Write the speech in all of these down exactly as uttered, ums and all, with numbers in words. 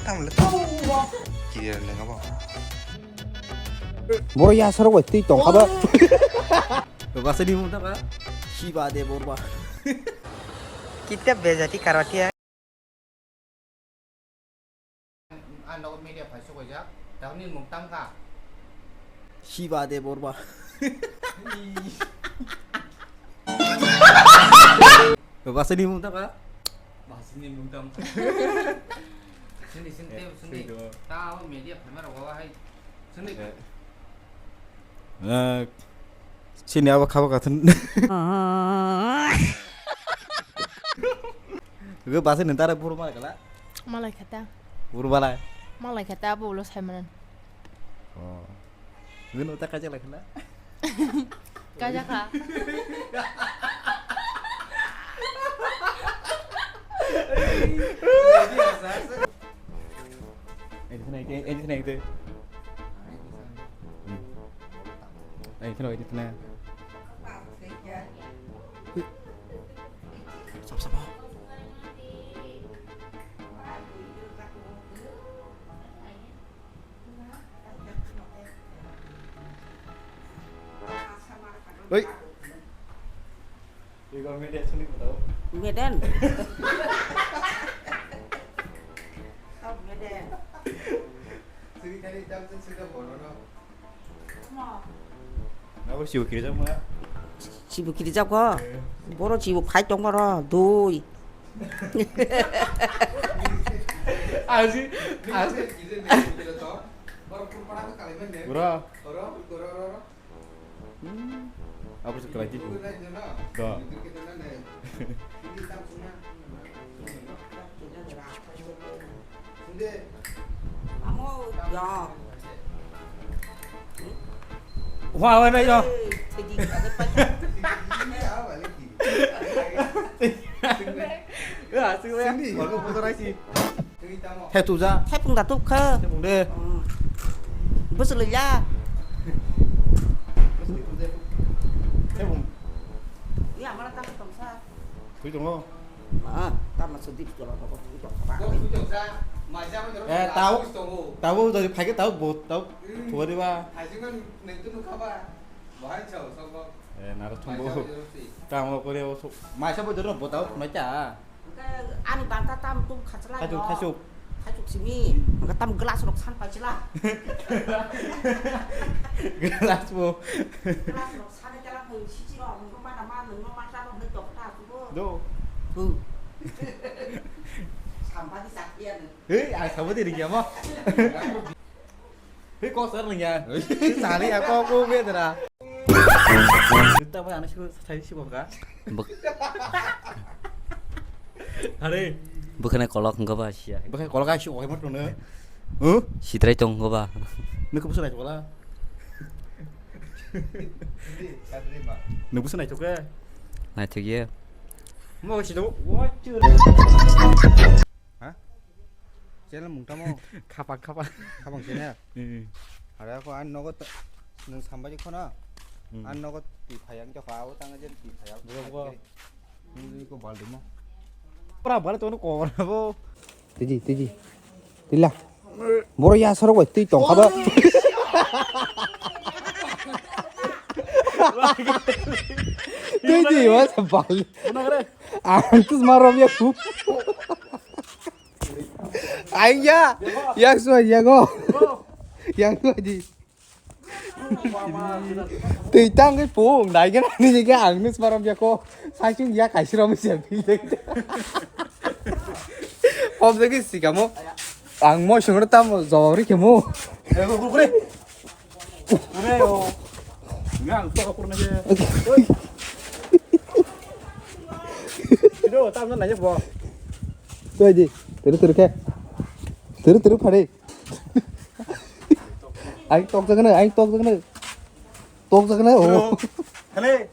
Tamle. Kiri lenga ba. Boro yasarok bai twi tongkha ba. Basa ni mung tangka. Shiba de borba. Kita bejati karwati ya. Ang nogo media phai sukaijak. Takni mung tangka. Shiba de borba. Basa ni mung tangka. Basa ni mung tangka. Sini, sini, sini. Tao media phai mara wawa hai. Sini. Eh, sini abo khabo kathun. Gue bahasa nentara buru mana kala? Malai kata. Buru balai. Malai kata abo ulo sai manan. Oh. Gue nota kaja lai kala? Kaja ka. Edit na ite, edit na ite. Edit na, edit na. Sap, sap. Oi. Meden. Meden. Nabo sibo kirijak ma? Sibo kirijak ko? Boro sibo phai tong boro dui. Aji, aji. Bro. Hmm. Apa sih kelai tipu? Da. Wah, wah, wah, wah. Ya, sih, ya. Sini. Baru foto lagi. He tuja. Thepung da tup kha. Thepung de. Hmm. Bus lila. Thepung. Ya, malah tak tong sa. Tui tongo. Ah, tama sedih tu lah, kok tu tong. Eh, tahu. Tahu dari pagi tahu bot, tahu. Hmm. Tuh dia, Pak. Eh, nara tumbo. Tamo kore o so. Maisa bo joro botao, maisa. Ani banta tam tum khachla. Khachuk, khachuk. Khachuk simi. Angka tam glass rok san pachla. Glass bo. Glass rok san chala ko sisi rok, angka mana mana nang mana ta rok dok ta ko. Do. Hu. Sampai di sakya. Hei, ai sabo di ringya mo. Hei, kok sar nang ya. Sali ya, kok, kok, be dara. Kita ba, anak sih, saya sih, kok, kak? Bek-, Are. Bwkhwnai kolok wngkha ba siya. Bwkhwnai kolok ai sih, kok, emot nungno. Huh? Sitrai tong wngkha ba. Nungkha bwswk naithok la. Nung bwswk naithok khe? Naithok ya. Mo sito. Ha? Channel mung tamo? Khapang, khapang. Khapang channel? Hmm. Are ako ani nogo ta-, nwng sambai khona? Hmm. Ani nogo twi phayang jokha, abo tang je twi phayang. Buka, buka. Nwng ko bal dimo. Pura bal to ko na bo. Tiji, tiji. Tila. Boro ya sorok bai twi tong kha ba. Tiji, wa sa bal. Ang tus marom ya ku. Ayya, yang suai ya go. Yang suai di. Twi tang ke pung, dai ke nani ke ang nus maram ya ko. Sai chung ya kai sira mesti ya pi. Hom de ke si kamo. Ang mo sung tam jawab ri kemo. Eh, kure, kure. Kure, oh. Ngang to kure na je. Video tam na je bo. Tuh aja, terus terus ke. Terus terus pare. Aing tok jagano, aing tok jagano. Tok jagano, oh. Hale.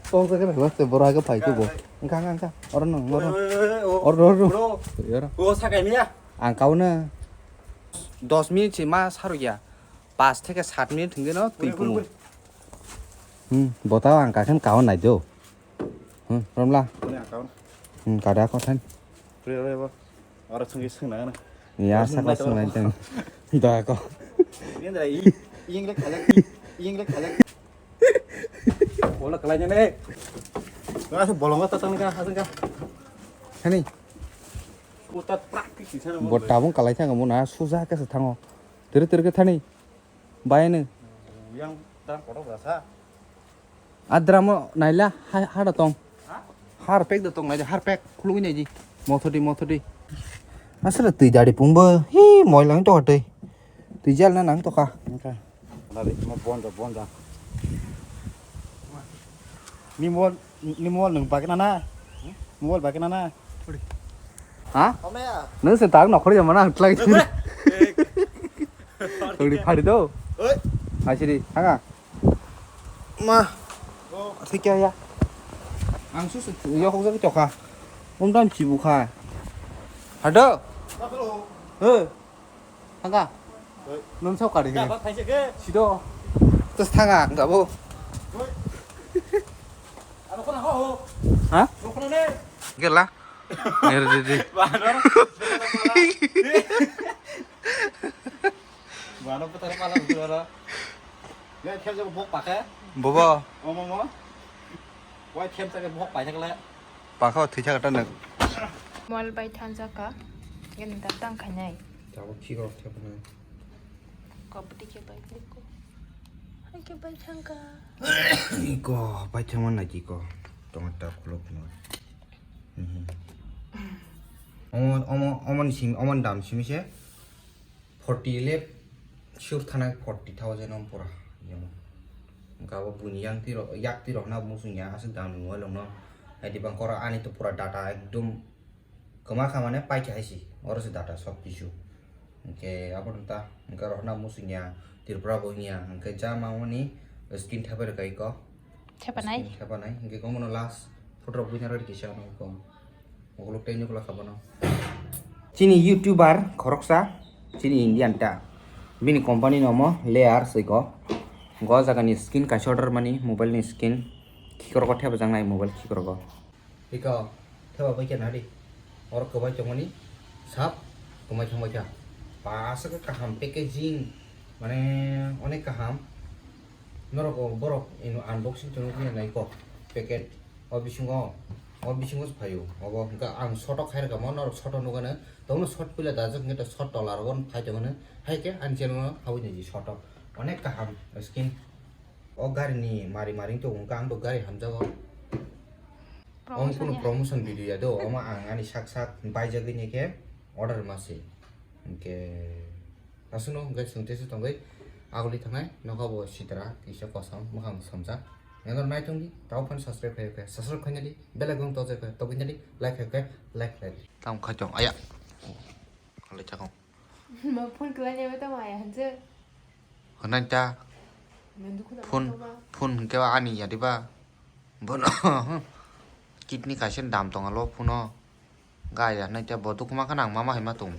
Tok jagano, wah, te boro aga phai ke bo. Engka, engka, engka. Oro no, oro. Oi, oi, oi, oi, oh. Oro, oro. Bro. Oro. Oh, sakai ni ya. Ang kau na. Dos minute si ma saru ya. Pas theke sat minute hingke no twi kumu. Oi, oi, oi. Hmm, botao ang kakhen kau nai do. Hmm, Romla. Boni account. Hmm, kada ko than. Pre re bo. Ora sungki sung na na. Ya, ora sako sung na teng. Da ko. Ni da i, ing le khalak, ing le khalak. Bola kalai ne. Ka bolong ta tang ka, hasang ka. Hani. Utat praktik di sana. Bo tabung kalai thang mo na, suja ka sa thango. Tere tere ke thani. Bayanu. Yang dam kotor berasa. Adramo naila ha-, hada tong. Ha? Harpek da tong naidi, harpek khulugwi naidi. Mothodi, mothodi. Asala twi dari pungbo. Hi, moilang to hatwi. Twi jalna nang to kha. Oke. Nari, mo bonda, bonda. Ni mol, ni mol nung bakna na. Mol bakna na. Ha? Nung se tak nokhor ya mana ang tlai. Tongdi phari do. Oi. Asiri, hanga. Ma. Thik ya ya. Ang su su yo khok jagwi tokha. Um dam chibu kha. Hado. He. Hanga. Oi. Nung sao kari he. Sido. Terus thanga ang gabo. Oi. Ano kona ho ho. Ha? Ano kona ne? Gela. Nere de de. Bano. Bano putar pala putar. Ya, khem jago bok pakhe. Bobo. Omo mo. Wai khem jago bok pakhe kala. Pakha thwi thaka ta nwng. Mol bai thangjak ka. Gani ta tang khainai. Tabuk khiro thepnai. Ko bwtwi khe bai ko. Hai khe bai thangka. Ko bai thangma nai ki ko. Tongta khulok no. Mhm. Omo, omo, omo ni sim, omo ni dam simi se. Forty le sure thana forty thousand om pura. Yamo. Gabo buni yang tiro, yak tiro na musung ya asuk dam ni mobile no. Hai di bang kora ani to pura data ekdom kwma kha mane paikha hai si. Oro se data sob kisu. Hingke abo ta hingke rohna musung ya Tripura bo ya hingke ja ma mani skin thepai rwkai ko. Thepanai. Skin thepanai. Hingke komono last photo rok buina roi kisa no ko. Ukuluk tei nukulak abono. Chini YouTuber khoroksa, chini Indian ta. Bini company no omo Layer soi ko. Go jaga ni skin kaisa order mani, mobile ni skin. Khikrok o thepajak nai mobile khikrok o. Iko, theba bai khe nari. Oro kwbai tongmani sap kwmai thangbai kha. Basa khe kaham packaging, mane onek kaham. Norok o borok ino unboxing tongwi nai ko packet. O bisingo, o bisingo se phaio. Obo hwnkhe ang soto khai rwkha mo, norok soto nukgano. Tongno sot puila dajak hwnkhe to sot tola rogo phai tongmani. Hai khe ani channel no habwi nai di soto. Onek kaham skin. O gari ni mari mari wngtong hwnkhe ang bo gari hamjago. Omo kunu promotion video ya do, omo ang ani sak sak baijagwi ni khe order ma se. Hwnkhe. Aswkno hwnkhe chwng teisa tongwi aguli thangnai nokha bo sitra kisa kosom mwkhang somjak. Nang nai tongdi tabo phano subscribe khai khe subscribe khaina di bell icon to jai khe togwi nadi like khai khe like khai di. Tamo khaitong aya. Khalai chakong. Ma phone kwlai nai tamo aya hanse. Hwnai ta. Phone phone hwnkhe ani ya diba. Bono kidney kaisa dam tongo lo phone o. Gaya nai ta bo dukuma khana ang mama hai ma tong.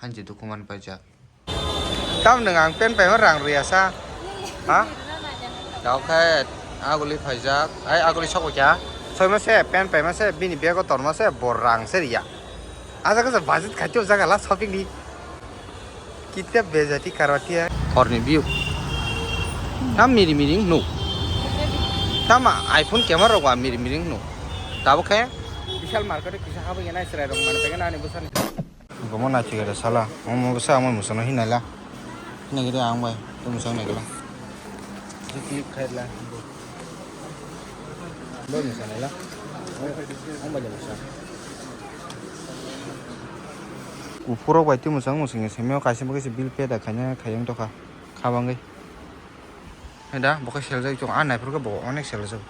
Hanji dukuma ni paijak. Tam nung ang pen paima rang riya sa. Ha? Tao khe aguli phaijak. Ai aguli sokbo kya. Soi ma se pen paima se bini bego tor ma se bo rang se riya. Aja kasa budget khaitio jaga la shopping di. Kitia bejati karwati hai. Horni view. Tam miri miri nuk. Tam iPhone camera rok ba miri miri nuk. Tabo khe. Vishal market kisa habwi nai chwrai rok man pegena ani bwsani. Gomo na chigare sala. Omo bwsa amo musano hinala. Hinagiri ang bai. Tei musang nagila. Click khaila. Bo ni sanela. Ang ba jalo sa. Uphurok bai twi mwsang mwsang se meo kaisa bo kaisa bill pay da khaina khayang tokha. Khabangwi. Heda bo khe seljak chong a naiphuru khe bo onek seljak.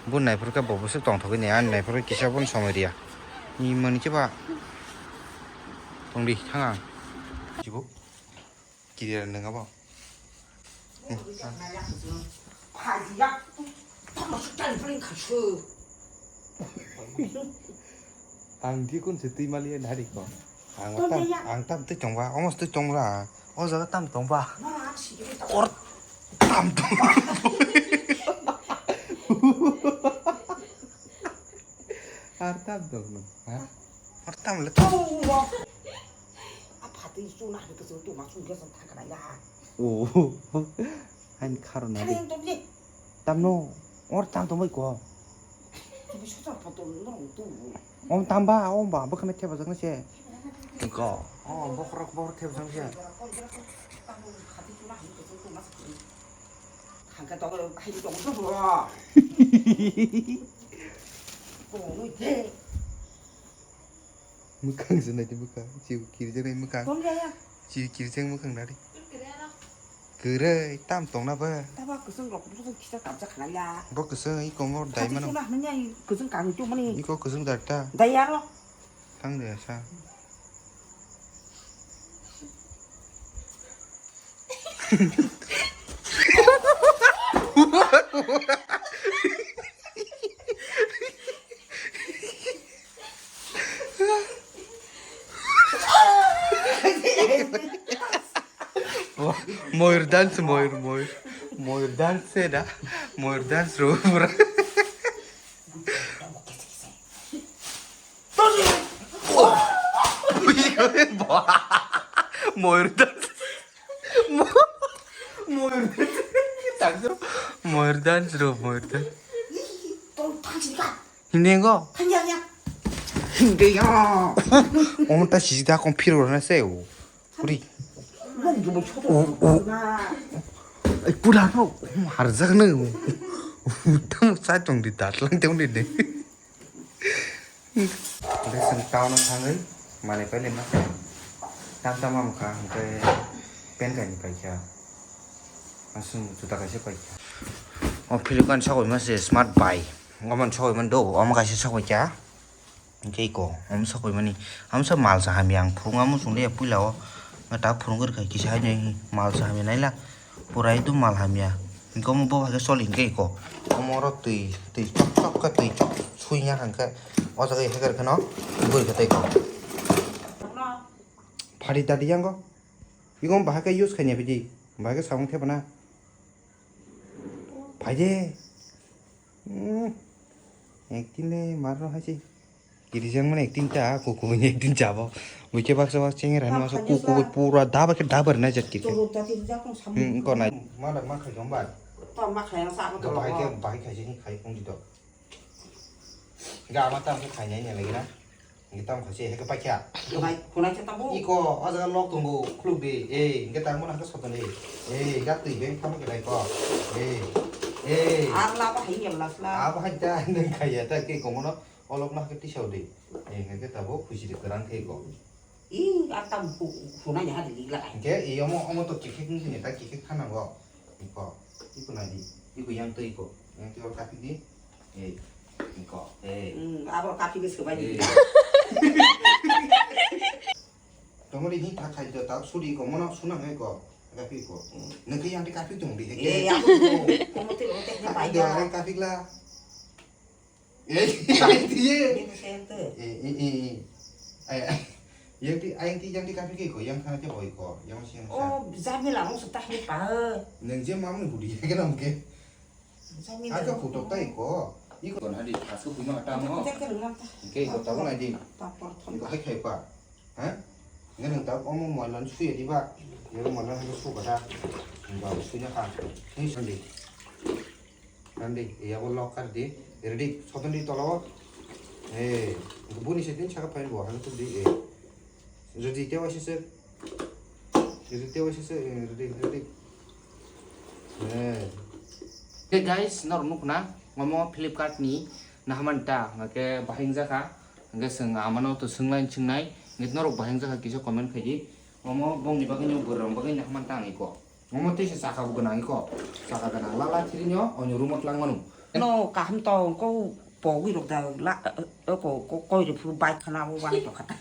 Bo naiphuru khe bo bwswk tongthogwi ni a naiphuru kisa bo somoi riya. Ni mani khe ba tongdi thang ang. Chibo. Kirir nung abo. Ang di kun se twi mali nari ko. Ang tam, ang tam twi tongba, omo twi tongla. O jaga tam tongba. Or tam tong. Artam dong no. Ha? Artam le. Oh, no. A phatwi chuna hai kwchwng tuma chun ge chwng thang kana ya. Oh. Hain kharo na. Thang dong ni. Tamno. Or tam tong bai ko. Tu bi sosa photo no tu. Om tamba, om ba, bwkhana thepajak na se. Ko. Oh, bokhorok bokhorok thepajak na se. Phatwi chuna hai kwchwng tuma chun. Hangka tong hai tong tu. Tong ni de. Mwkhang se nai di mwkhang. Chiu kirjak nai mwkhang. Tong ya ya. Chiu kirjak mwkhang nari. Kwrwi tam tongna ba. Taba kwchwng rok bwswng kisa kabjak khanai ya. Bo kwchwng i kongor dai mano. Sona hwnwi ai kwchwng kang tu mani. Iko kwchwng dar ta. Dai ya ro. Thang de sa. Moyur dance, moyur, moyur. Moyur dance se da. Moyur dance ro pura. Moyur dance. Mo-, moyur dance. Moyur dance ro, moyur dance. Hinengo? Hinengo. Omta sisi da kon phiro na se o. Uri. Ai, pula no, harjak no. Tam sa tong di, datlang tong di de. Hingke chwng town o thangwi manwi pailai ma kha. Tam tam mamkha hingke pen kainwi paikha. Aswk juta kaisa paikha. O Flipkart sokoi ma se smart buy. Omo sokoi man do, omo kaisa sokoi kha. Hingke iko, omo sokoi mani. Omo sa mal sa hamya ang phurung amo chwng le puila o. Nga ta phurung gori khai kisa hai nai mal sa hamya naila. Pura ekdom mal hamya. Hingke omo bo hai khe sol hingke iko. Omo oro twi, twi chok chok khe twi chok sui ya hingke. O jaga hai khe kheno bwrwi khe tei ko. Phari tadi yango. Iko bahai khe use khaina bidi. Bahai khe sabung thepana. Phaide. Hmm. Ekdin le marno hai se. Kirijak mani ekdin ta, kuku ni ekdin jabo. Buike baksa bak chengera no masa kuku pura daba khe daba rina jat kiri. Hmm, ko nai. Mana ma khai jomba. To ma khai sa ko. Bahai khe, bahai khai jini khai kong di to. Ga ama tam khe khai nai ne lagi na. Ngi tam kha se, heke paikha. Khunai, khunai khe tamo. Iko, o jaga lok tongo, khuluk di. Eh, hingke tamo nang khe soton di. Eh, ga twi beng tamo khe dai ko. Eh, eh. Ar laba hai ya bla sla. Abo hai ta, nang khaya ta, ke komono, olok na ke tisao di. Eh, hingke tabo khusi di kerang khe ko. I, ar tam khu-, khunai ya di la. Hingke, i omo, omo to kikhek ni sini ta kikhek thanango. Iko, iko nai di. Iko yang twi iko. Yang twi ol kapik di. Ei, iko, ei. Hmm, abo kapi ke sebai di. Ei. Tomori hi thak khai do tap suri ko mono sunang hai ko. Kapi ko. Hmm. Nang ke yang di kapi tung di he ke. Ei, aku tu. Komo tu lo teh Kapi pai do da. Orang kapi la. Ei, ai di ye. Ini sente. Ei, ei, ei, ei. Ai, ai. Yang di, ai di, yang di kapi ke ko, yang khana ke boy ko, yang siang sa. Oh, jamila mo sutah ni pa. Nang je mamu hudi ke nam ke. Aga putok tai ko. Iko kon hadi asu bima ta mo. Oke, ko tabo nai di. Iko hai khai pa. Ha? Nge nang tab omo moilan suya di ba. Yero moilan hai su kata. Ba suya ka. Ni sandi. Sandi, ya bo lock kar di. Ready, soton di tolo. Eh, buni se din saka pain bo, hang tu di eh. Ready, te wa se se. Rite waisa se, eh, rite, rite. Eh. Hey guys, norok nukna, omo Flipkart ni nahamani ta, hingke bahai wngjakha, hingke chwng amano to swnglai swngnai, hingke norok bahai wngjakha kisa comment khaidi, omo bongni bagwi no bwrwirok bagwi nahamani ta wngwi ko, omo teisa chaka bo gwnangwi ko, chaka gwnang lala thirinyo onyo room o twlangmano. No kaham to ko pogwi rok da la, eh, ko, ko, koi rok phuru bike khana bo wanai tongkha ta.